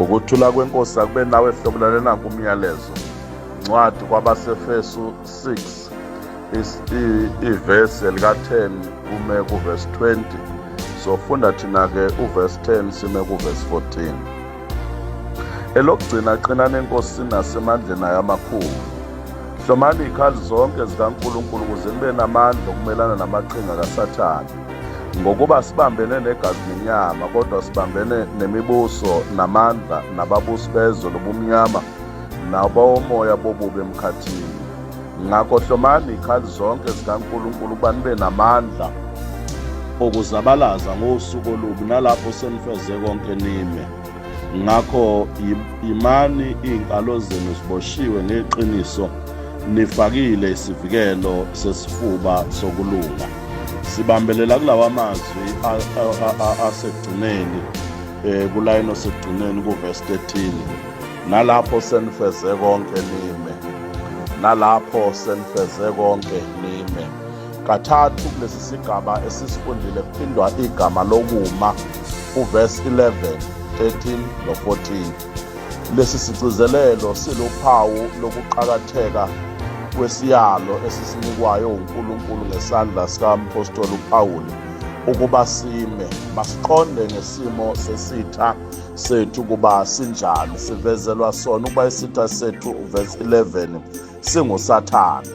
Ukuthula kwenkosi akube nawe hlobo, lalela kumyalezo. Incwadi kwabaseFesu 6 ivesi lika-10 kume kuvesi 20. Sofunda thina-ke uvesi 10 sime kuvesi 14. Elokugcina, qinani eNkosini nasemandleni ayo amakhulu. Hlomani izikhali zonke zikaNkulunkulu ukuze nibe namandla okumelana namaqhinga kaSathane. Ngokuba sibambene negazi nenyama, kodwa sibambene nemibuso namandla nababusi bezwe lobumnyama nabomoya bobubi emkhathini. Ngakho hlomani izikhali zonke zikaNkulunkulu ukuba nibe namandla okuzabalaza ngosuku olubi, nalapho senifeze konke nime. Ngakho yimani iy'nkalo zenu ziboshiwe ngeqiniso, nifakile isivikelo sesifuba sokulunga. Sibambelela kulawa mazwi asekugcineni, kulayini osekugcineni kuvesi 13: nalapho senifeze konke nime, nalapho senifeze konke nime. Kathathu kulesi sigaba esisifundile kuphindwa igama lokuma, uvesi 11, 13 no-14. Lesi sigcizelelo siluphawu lokuqakatheka kwesiyalo esisinikwayo uNkulunkulu ngesandla sikamphostoli uPawuli ukuba sime. Masiqonde ngesimo sesitha sethu kuba sinjani. Sivezelwa sona ukuba isitha sethu, uvesi 11, singuSathane,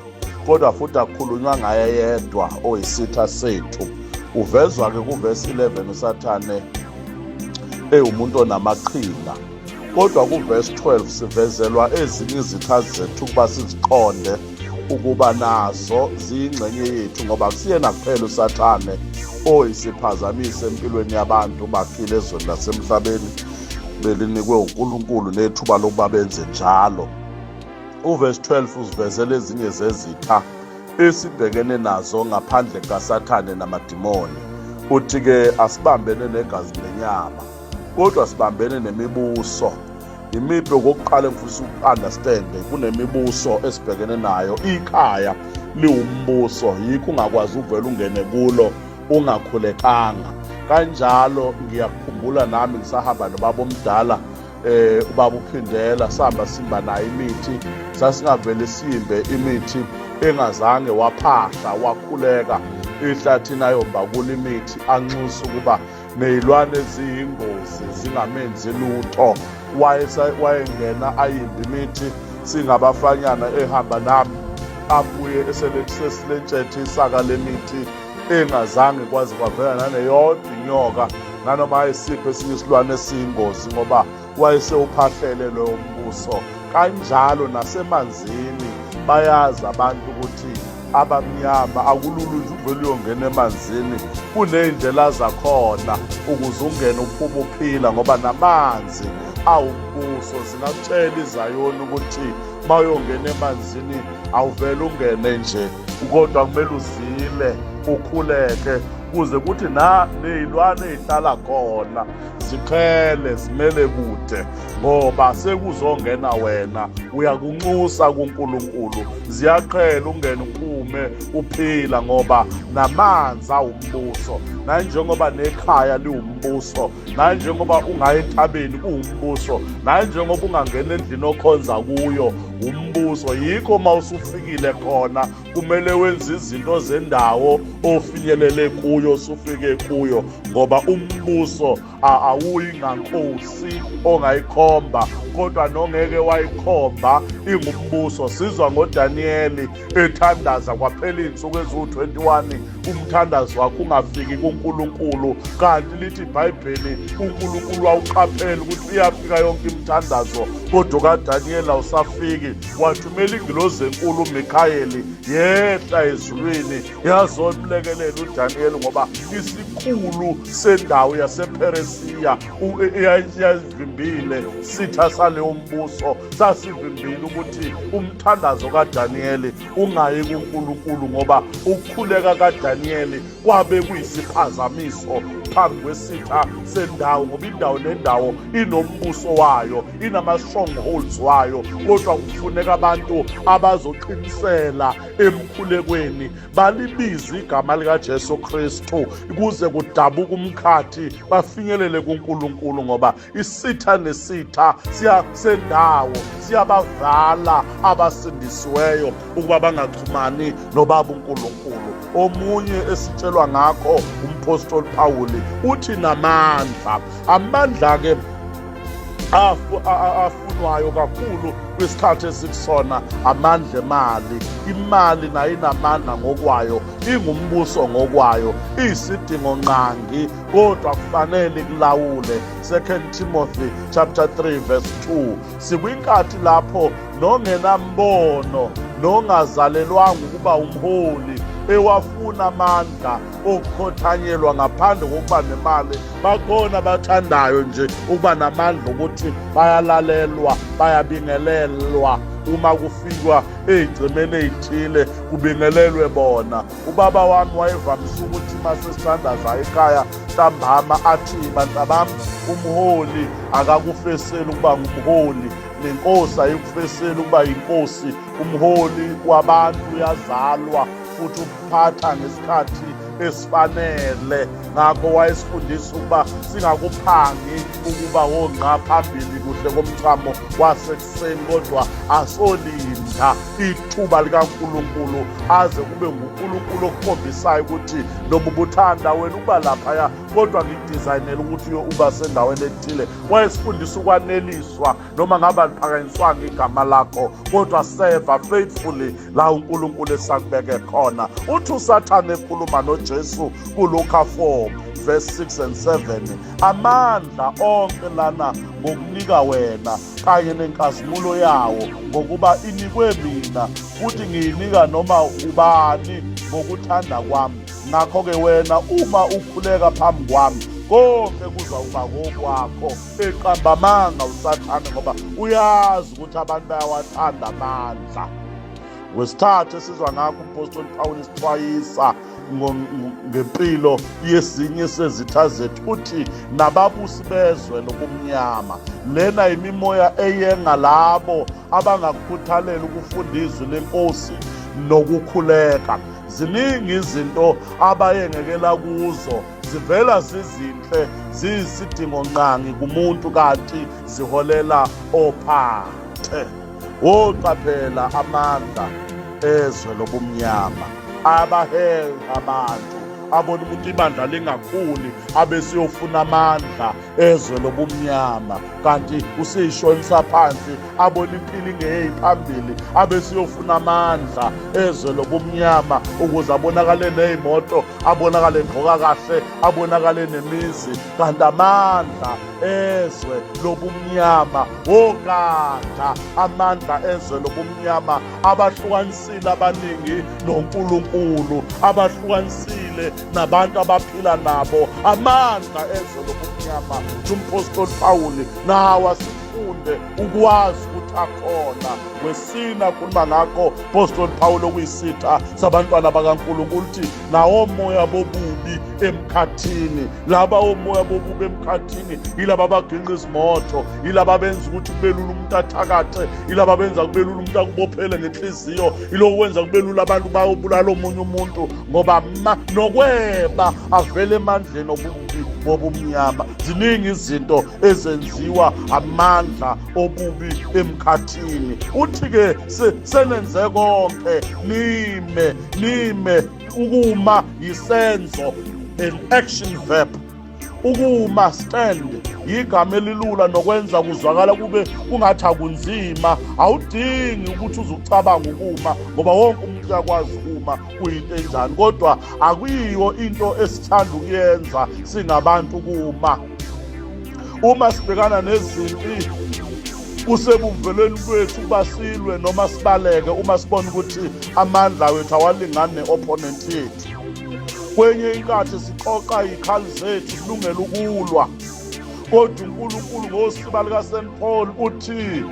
kodwa futhi akukhulunywa ngaye yedwa oyisitha sethu. Uvezwa-ke kuvesi 11 uSathane ewumuntu onamaqhinga, kodwa kuvesi 12 sivezelwa ezinye izitha zethu ukuba siziqonde ukuba nazo ziyingxenye yethu, ngoba kusiyena kuphela uSathane oyisiphazamisa empilweni yabantu baphile ezweni lasemhlabeni belinikwe uNkulunkulu nethuba lokuba benze njalo. Uvesi 12 usivezela ezinye zezitha esibhekene nazo ngaphandle kukaSathane namadimoni. Uthi-ke asibambene negazi nenyama, kodwa sibambene nemibuso. Imiphi? Okokuqala engifisa uku-understand, kunemibuso esibhekene nayo. Ikhaya liwumbuso, yikho ungakwazi uvele ungene kulo ungakhulekanga. Kanjalo ngiyakukhumbula nami ngisahamba nobaba omdala, ubaba uPhindela, sihamba simba naye imithi. Sasingavele simbe imithi engazange waphahla wakhuleka ihlathini ayomba kulo imithi, anxusa ukuba ney'lwane eziyingozi zingamenzi lutho. Wayengena ayimbe imithi singabafanyana, ehamba nami, abuye eselesilentshethe isaka lemithi engazange kwaze kwavela naneyodwa inyoka nanoma ayisiphi esinye isilwane esiyingozi, ngoba wayesewuphahlele loyo mbuso. Kanjalo nasemanzini, bayazi abantu ukuthi abamnyama akulula nje uvele uyongena emanzini, kuney'ndlela zakhona ukuze ungene uphume uphila, ngoba namanzi awumbuso. Zingakutshela izayoni ukuthi uma uyongena emanzini awuvele ungene nje, kodwa kumele uzile, ukhuleke, kuze kuthi na ney'lwane ey'hlala khona ziqhele zimele kude, ngoba sekuzongena wena, uyakunxusa kuNkulunkulu. Ziyaqhela, ungene uphume uphila, ngoba namanzi awumbuso, nanjengoba nekhaya liwumbuso, nanjengoba ungaya entabeni kuwumbuso, nanjengoba ungangena endlini okhonza kuyo umbuso. Yikho uma usufikile khona kumele wenze izinto zendawo ofinyelele kuyo, usufike kuyo, ngoba umbuso awuyi ngankosi ongayikhomba, kodwa nongeke wayikhomba ingumbuso. Sizwa ngoDaniyeli ethandaza kwaphela iy'nsuku eziwu-21 umthandazo wakhe ungafiki kuNkulunkulu, kanti lithi iBhayibheli uNkulunkulu wawuqaphela ukuthi iyafika yonke imithandazo kodwa kaDaniyeli awusafiki. Wathumela ingilozi enkulu uMikhayeli, yehla ezulwini yazomlekelela uDaniyeli, ngoba isikhulu sendawo yasePheresiya yayivimbile, sitha saleyo mbuso sasivimbile ukuthi umthandazo kaDaniyeli ungayi kuNkulunkulu, ngoba ukukhuleka kaDaniyeli kwabe kuyisiphazamiso. phambi kwesitha sendawo, ngoba indawo nendawo inombuso wayo, inama-strongholds wayo, kodwa kufuneka abantu abazoqinisela emkhulekweni, balibize igama likaJesu Kristu kuze kudabuka umkhathi, bafinyelele kuNkulunkulu, ngoba isitha nesitha sendawo siyabavala abasindisiweyo ukuba bangaxhumani nobaba uNkulunkulu. Omunye esitshelwa ngakho umphostoli Pawuli uthi namandla, amandla ke afunwayo kakhulu kwisikhathi esikusona, amandla emali. Imali nayo inamandla ngokwayo, ingumbuso ngokwayo, iyisidingo nqangi, kodwa kufanele kulawule. 2 Timothy chapter 3 verse 2. Sikwinkathi lapho nongenambono nongazalelwanga ukuba umholi ewafuna amandla okukhothanyelwa ngaphandle kokuba nemali. Bakhona abathandayo nje ukuba namandla ukuthi bayalalelwa, bayabingelelwa uma kufikwa ey'gcemeni ey'thile, kubingelelwe bona. Ubaba wami wayevamise ukuthi uma sesithandaza ekhaya ntambama athi, bantabami, umholi akakufeseli ukuba ngumholi, nenkosi ayikufeseli ukuba yinkosi. Umholi wabantu uyazalwa futhi uphatha ngesikhathi esifanele. Ngakho wayesifundisa ukuba singakuphangi ukuba wongqa phambili kuhle komchamo wasekuseni, kodwa asolinda ithuba likaNkulunkulu aze kube nguNkulunkulu okukhombisayo ukuthi noma ubuthanda wena ukuba laphaya, kodwa ngikudizayinele ukuthi uba sendaweni ethile. Wayesifundisa ukwaneliswa noma ngabe aliphakanyiswanga igama lakho, kodwa seva faithfully la uNkulunkulu esakubeke khona. Uthi uSathane ekhuluma noJesu kuLuka 4 verse 6 and 7, amandla onke lana ngokunika wena kanye nenkazimulo yawo, ngokuba inikwe mina, futhi ngiyinika noma ubani ngokuthanda kwami. Ngakho-ke wena uma ukhuleka phambi kwami, konke kuzawuba kokwakho. Eqamba amanga uSathane, ngoba uyazi ukuthi abantu bayawathanda amandla. Wesithathu esizwa ngakho umpostoli Pawulu isixwayisa ngempilo yesinye sezitha zethu, uthi nababusi bezwe lobumnyama. Lena imimoya eyenga labo abangakukhuthalela ukufunda izwi lenkosi nokukhuleka. Ziningi izinto abayengekela kuzo, zivela zizinhle, ziyisidingo nqangi kumuntu, kanti ziholela ophathe. Woqaphela amandla ezwe lobumnyama abaheha abantu, abona ukuthi ibandla lingakhuli, abesiyofuna amandla ezwe lobumnyama, kanti usiyishonisa phansi. Abona impilo ingeyeyi phambili, abesiyofuna amandla ezwe lobumnyama ukuze abonakale ney'moto, abonakale egqoka kahle, abonakale nemizi, kanti amandla ezwe lobumnyama wokanda. Amandla ezwe lobumnyama abahlukanisile abaningi noNkulunkulu, abahlukanisile nabantu abaphila nabo. Amandla ezwe lobumnyama, umpostoli Pawuli nawo asifunde ukwazi ukuthi akhona. Wesina khuluma ngakho postoli Paul okuyisitha sabantwana bakaNkulunkulu, uthi nawo moya bobubi emkhathini. Laba omoya bobubi emkhathini yilaba abaginqa izimoto, yilaba abenza ukuthi kube lula umuntu athakathe, yilaba abenza kube lula umuntu akubophele ngenhliziyo, yiloko kwenza kube lula abantu bayobulala omunye umuntu, ngoba nokweba avele emandleni obubi bobumnyama. Ziningi izinto ezenziwa amandla obubi emkhathini. Uthi-ke senenze konke, nime, nime. Ukuma yisenzo, an action verb. Ukuma, stand, yigama elilula nokwenza kuzwakala kube kungathi akunzima. Awudingi ukuthi uze ucabange ukuma, ngoba wonke umuntu uyakwazi ukuma, kuyinto enjani, kodwa akuyiyo into esithanda ukuyenza singabantu ukuma. Uma sibhekana nezimpi, kusebumvelweni kwethu ukuba silwe noma sibaleke uma sibona ukuthi amandla wethu awalingani ne-opponent yethu. Kwenye inkathi siqoqa iy'khali zethu silungele ukulwa, kodwa uNkulunkulu ngosiba likaSt Paul uthi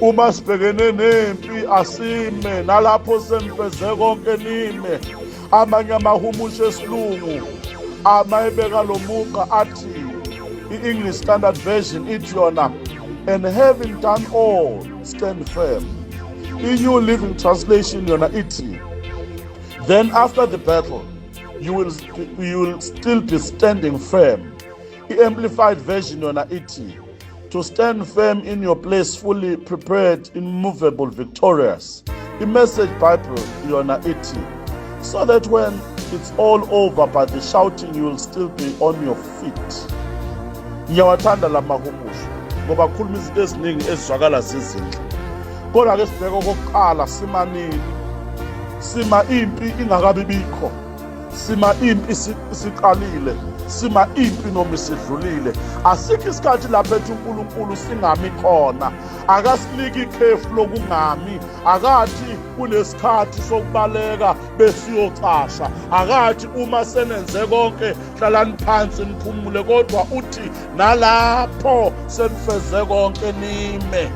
uma sibhekene nempi asime, nalapho senifeze konke nime. Amanye amahumusho esilungu Amayebeka lo mugqa athi i-English Standard Version ithi yona, and having done all, stand firm. I-New Living Translation yona ithi, then after the battle you will still be standing firm. I-Amplified Version yona ithi, to stand firm in your place, fully prepared, immovable, victorious. I-Message Bible yona ithi, so that when it's all over by the shouting, you will still be on your feet. Ngiyawathanda la mahumusho ngoba akhuluma izinto eziningi ezizwakala zizinhle, kodwa ke sibheke okokuqala: sima nini? Sima impi ingakabi bikho, sima impi isiqalile, sima impi noma isidlulile. Asikho isikhathi lapho ethi uNkulunkulu singami khona. Akasiniki ikhefu lokungami. Akathi kunesikhathi sokubaleka besiyocasha, akathi uma senenze konke hlalani phansi niphumule, kodwa uthi nalapho senifeze konke nime.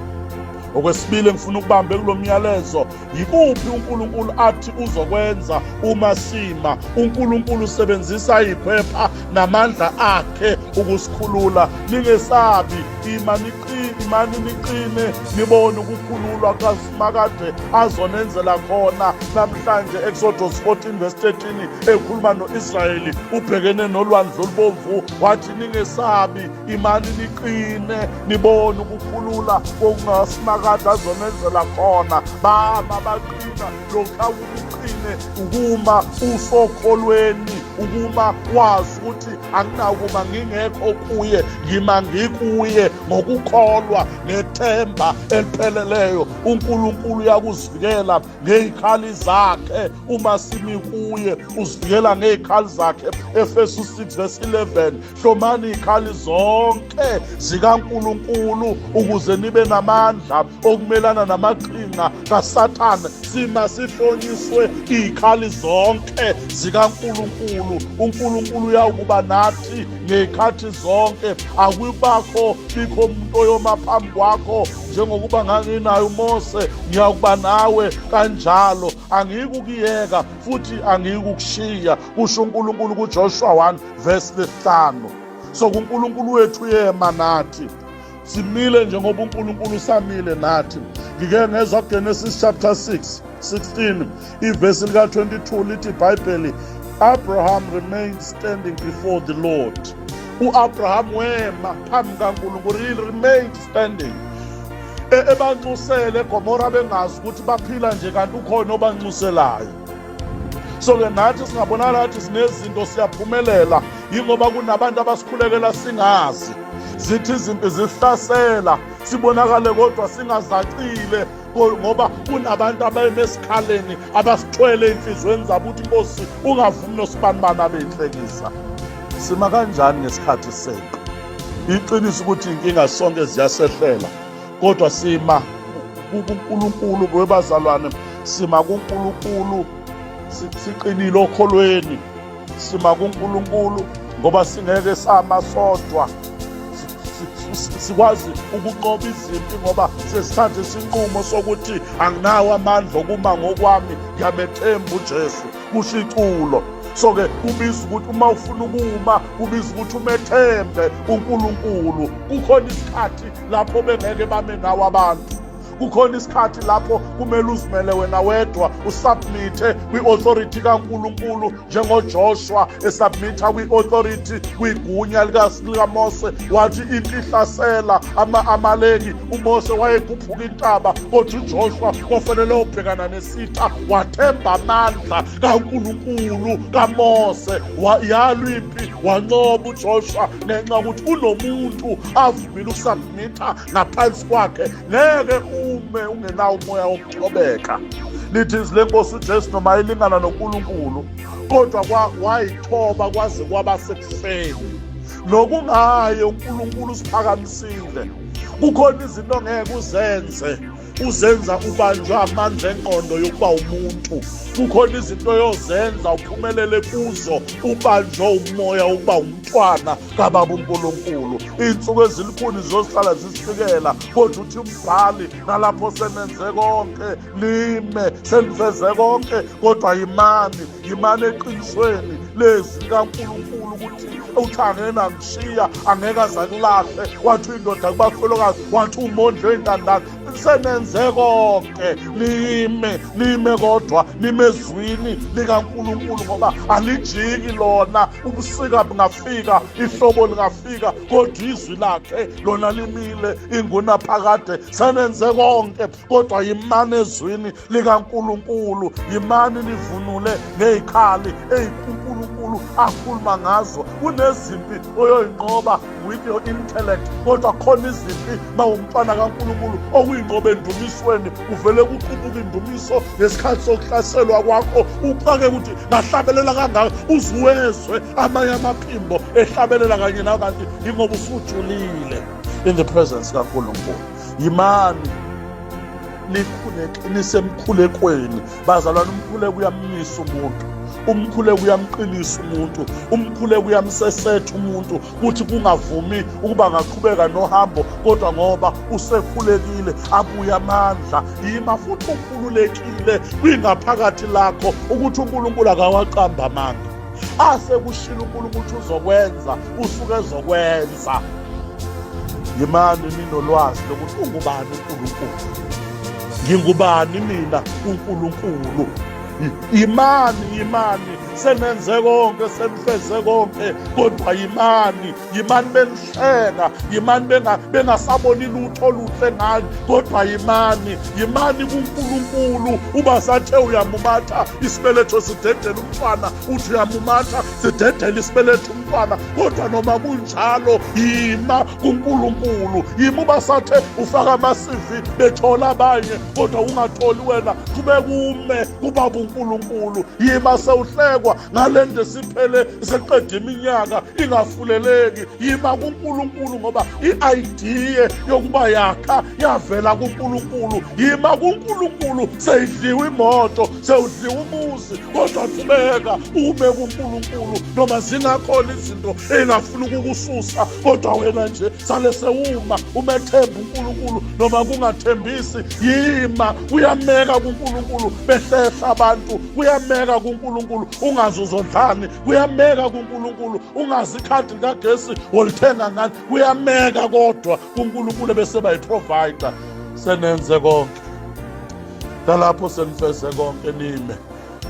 Okwesibili engifuna ukubambe kulo myalezo, yikuphi uNkulunkulu athi uzokwenza uma sima? UNkulunkulu usebenzisa iphepha namandla akhe ukusikhulula. Ningesabi, ima niqine, imani niqine, nibone ukukhululwa kaSimakade azonenzela khona namhlanje. Exodus 14 verse 13, ekhuluma no-Israyeli ubhekene nolwandle olubomvu, wathi ningesabi, imani niqine, nibone ukukhulula kokungaSimakade azonenzela khona. Bama baqina. Lokhu ukuqine ukuma usokholweni, ukuma wazi ukuthi anginakuma ngingekho kuye, ngima ngikuye ngokukholwa nethemba elipheleleyo. UNkulunkulu uyakuzivikela ngey'khali zakhe uma simi kuye, uzivikela ngey'khali zakhe. Efesu 6 verse 11, hlomani iy'khali zonke zikaNkulunkulu ukuze nibe namandla okumelana namaqhinga kaSathane. Sima sihlonyiswe iy'khali zonke zikaNkulunkulu. UNkulunkulu uyawukuba nathi ngey'khathi zonke, akubakho bikho umuntu oyoma phambi kwakho. Njengokuba nganginayo uMose, ngiyakuba nawe kanjalo, angiyikukuyeka futhi angiyikukushiya, kusho uNkulunkulu kuJoshua 1 verse 5. So kuNkulunkulu wethu uyema nathi, simile njengoba uNkulunkulu usamile nathi. Ngike ngezwa Genesis chapter 6 16, ivesi lika 22, lithi iBhayibheli, Abraham remained standing before the Lord. uAbraham wema phambi kaNkulunkulu, he remained standing. Ebanxusele eGomora bengazi ukuthi baphila nje kanti ukhona obanxuselayo. So ke nathi singabonakala ngathi sinezinto, siyaphumelela, yingoba kunabantu abasikhulekela singazi. Zithi izimpi zihlasela sibonakale kodwa singazacile, ngoba kunabantu abeme esikhaleni abasithwele enhliziyweni zabo ukuthi inkosi ungavumi nosibanibani abenhlekisa. Sima kanjani ngesikhathi sempi? Iqiniso ukuthi inkinga sonke ziyasehlela, kodwa sima kuNkulunkulu webazalwane, sima kuNkulunkulu siqinile okholweni, sima kuNkulunkulu ngoba singeke sama sodwa sikwazi ukunqoba izimpi, ngoba sesithathe isinqumo sokuthi anginawo amandla okuma ngokwami, ngiyamethemba uJesu, kusho iculo. So ke kubiza ukuthi uma ufuna ukuma, kubiza ukuthi umethembe uNkulunkulu. Kukhona isikhathi lapho bengeke bame nawe abantu, kukhona isikhathi lapho kumele uzimele wena wedwa, usubmithe kwi-authority kaNkulunkulu, njengoJoshua esubmitha kwi-authority, kwigunya likaMose. Wathi impi ihlasela ama-Amaleki, uMose wayekhuphuka intaba, kodwa uJoshua kwafanele obhekana nesitha, wathemba amandla kaNkulunkulu kaMose, yalwa impi wanqoba uJoshua ngenxa yokuthi kunomuntu avumile ukusubmitha ngaphansi kwakhe. Ngeke ume ungenawo umoya wokuthobeka. Lithi izwi lenkosi uJesu, noma ilingana noNkulunkulu, kodwa wayithoba kwaze kwaba sekufeni. Nokungaye uNkulunkulu usiphakamisile. Kukhona izinto ongeke uzenze, uzenza ubanjwa amandla engqondo yokuba umuntu. Kukhona izinto oyozenza uphumelele kuzo ubanjwe umoya wokuba umntwana kababa uNkulunkulu. Iy'nsuku ezilukhuni zizohlala zisifikela, kodwa uthi umbhali, nalapho senenze konke lime, senifeze konke, kodwa yimani, yimani eqinisweni. lezwi likaNkulunkulu ukuthi uthi angeke angishiya, angeke aze akulahle. Wathi indoda kubafelokazi, wathi umondli wey'ntandane. Senenze konke, nime, nime, kodwa nime ezwini likaNkulunkulu, ngoba alijiki lona. Ubusika bungafika, ihlobo lingafika, kodwa izwi lakhe lona limile ingunaphakade. Senenze konke, kodwa yimani ezwini likaNkulunkulu, yimani nivunule ngezikhali eyikuNkulunkulu akhuluma ngazo. Kunezimpi oyoyinqoba with your intellect, kodwa khona izimpi mawumntwana kaNkulunkulu okuyinqoba endumisweni. Uvele kuqubuka indumiso ngesikhathi sokuhlaselwa kwakho, uxake ukuthi ngahlabelela kangaka, uzuwezwe amanye amaphimbo ehlabelela kanye nawe, kanti ingoba usujulile in the presence kaNkulunkulu. Yimani nikhuleke, nisemkhulekweni, bazalwane. Umkhuleko uyamisa umuntu, umkhuleko uyamqinisa umuntu, umkhuleko uyamsesetha umuntu kuthi kungavumi ukuba ngaqhubeka nohambo, kodwa ngoba usekhulekile abuye amandla. Yima futhi ukhululekile kwingaphakathi lakho ukuthi uNkulunkulu akawaqamba amanga. Asekushilo uNkulunkulu ukuthi uzokwenza, usuke ezokwenza. Yimani ninolwazi lokuthi ungubani uNkulunkulu, ngingubani mina uNkulunkulu. Yimani, yimani, senenze konke, senifeze konke, kodwa yimani, yimani benihleka, yimani bengasaboni lutho oluhle ngani, kodwa yimani, yimani kuNkulunkulu. Uba sathe uyamumatha isibeletho sidedela umntwana, uthi uyamumatha sidedela isibeletho umntwana, kodwa noma kunjalo yima kuNkulunkulu. Yima uba sathe ufaka ama-CV bethola abanye, kodwa ungatholi wena, kube kume kubaba uNkulunkulu. Yima sewuhlekwa ngale nto siphele seqeda iminyaka ingafuleleki. Yima kuNkulunkulu, ngoba i-idea yokuba yakha yavela kuNkulunkulu. Yima kuNkulunkulu, seyidliwe imoto, sewudliwe umuzi, kodwa qhubeka ume kuNkulunkulu. Noma zingakhona izinto ey'ngafuna ukukususa, kodwa wena nje sale sewuma umethemba uNkulunkulu noma kungathembisi. Yima, kuyameka kuNkulunkulu behlehla abantu, kuyameka kuNkulunkulu ungazi uzodlani, kuyameka kuNkulunkulu ungazi ikhadi likagesi wolithenga ngani, kuyameka kodwa kuNkulunkulu bese bayiprovider. Senenze konke, nalapho senifeze konke, nime.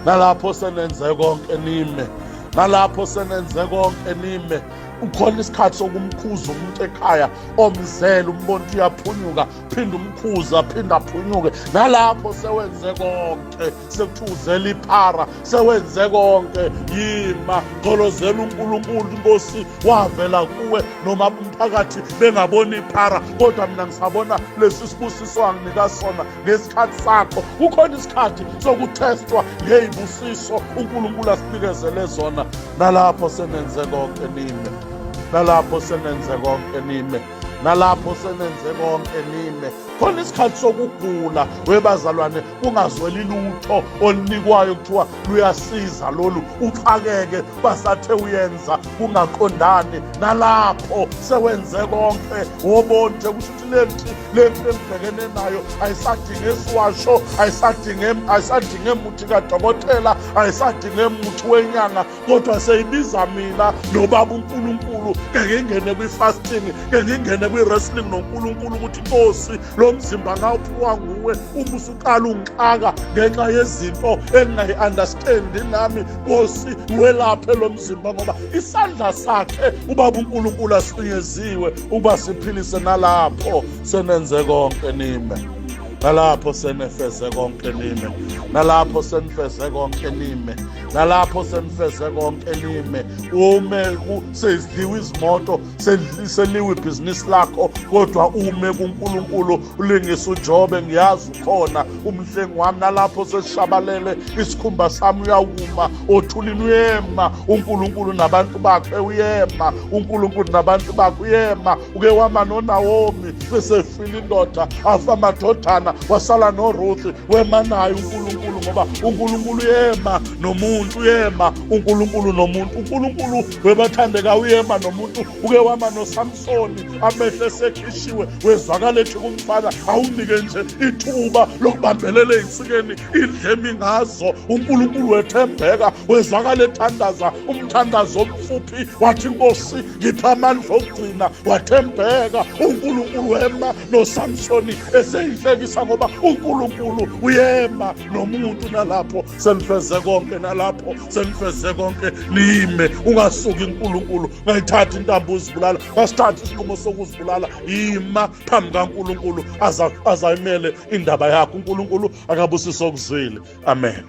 Nalapho senenze konke, nime. Nalapho senenze konke, nime. Ukhona isikhathi sokumkhuza umuntu ekhaya omzele, umbona ukuthi uyaphunyuka, phinde umkhuza, phinde aphunyuke. Nalapho sewenze konke, sekuthuzela iphara, sewenze konke, yima, gqolozela uNkulunkulu. Inkosi wavela kuwe, noma umphakathi bengaboni iphara, kodwa mina ngisabona lesi sibusiso anginika sona ngesikhathi sakho. Kukhona isikhathi sokuthestwa ngezibusiso uNkulunkulu asinikezele zona. Nalapho senenze konke, nime. Nalapho senenze konke, nime. Nalapho senenze konke, nime. Khona isikhathi sokugula, webazalwane, kungazweli lutho olunikwayo kuthiwa luyasiza lolu, uxakeke basathe uyenza kungaqondani. Nalapho sewenze konke, wobona nje kusho ukuthi lempi, lempi engibhekene nayo ayisadinge esiwasho, ayisadinge muthi kadokotela, ayisadinge muthi wenyanga, kodwa seyibiza mina nobaba uNkulunkulu. Ke ngingene kwi-fasting, ke ngingene kwi-wrestling noNkulunkulu ukuthi Nkosi, lo mzimba ngawuphiwa nguwe, uma usuqala ungixaka ngenxa yezinto engingayi-understandi nami, Nkosi, welaphe lo mzimba, ngoba isandla sakhe ubaba uNkulunkulu asifinyeziwe ukuba siphilise. Nalapho senenze konke, nime. Nalapho senefeze konke, nime. Nalapho senifeze konke, nime. Nalapho senifeze konke, nime. Ume sezidliwe izimoto, seliwe ibhizinisi lakho, kodwa ume kuNkulunkulu, ulingise uJobe, ngiyazi ukhona umhlengi wami. Nalapho sesishabalele isikhumba sami, uyawuma othulini, uyema uNkulunkulu nabantu bakhe, uyema uNkulunkulu nabantu bakhe, uyema. Uke wama noNawomi sesefile indoda, afa amadodana, wasala noRuth, wema naye uNkulunkulu. Ngoba uNkulunkulu uyema nomuntu, uyema uNkulunkulu nomuntu. UNkulunkulu webathandeka uyema nomuntu. Uke wama noSamsoni, amehlo esekhishiwe, wezwakala ethi kumfana, awunike nje ithuba lokubambelela ey'nsikeni indlemi ngazo. UNkulunkulu wethembeka, wezwakala ethandaza umthandazo omfuphi, wathi, Nkosi, ngipha amandla okugcina. Wathembeka uNkulunkulu, wema noSamsoni eseyinhlekisa, ngoba uNkulunkulu uyema nomuntu. Nalapho senifeze konke, nalapho senifeze konke, nime, ungasuki. uNkulunkulu, ungayithathi intambo uzibulala, ungasithathi isinqumo sokuzibulala. Yima phambi kaNkulunkulu azayimele indaba yakho. uNkulunkulu akabusise okuzwile. Amen.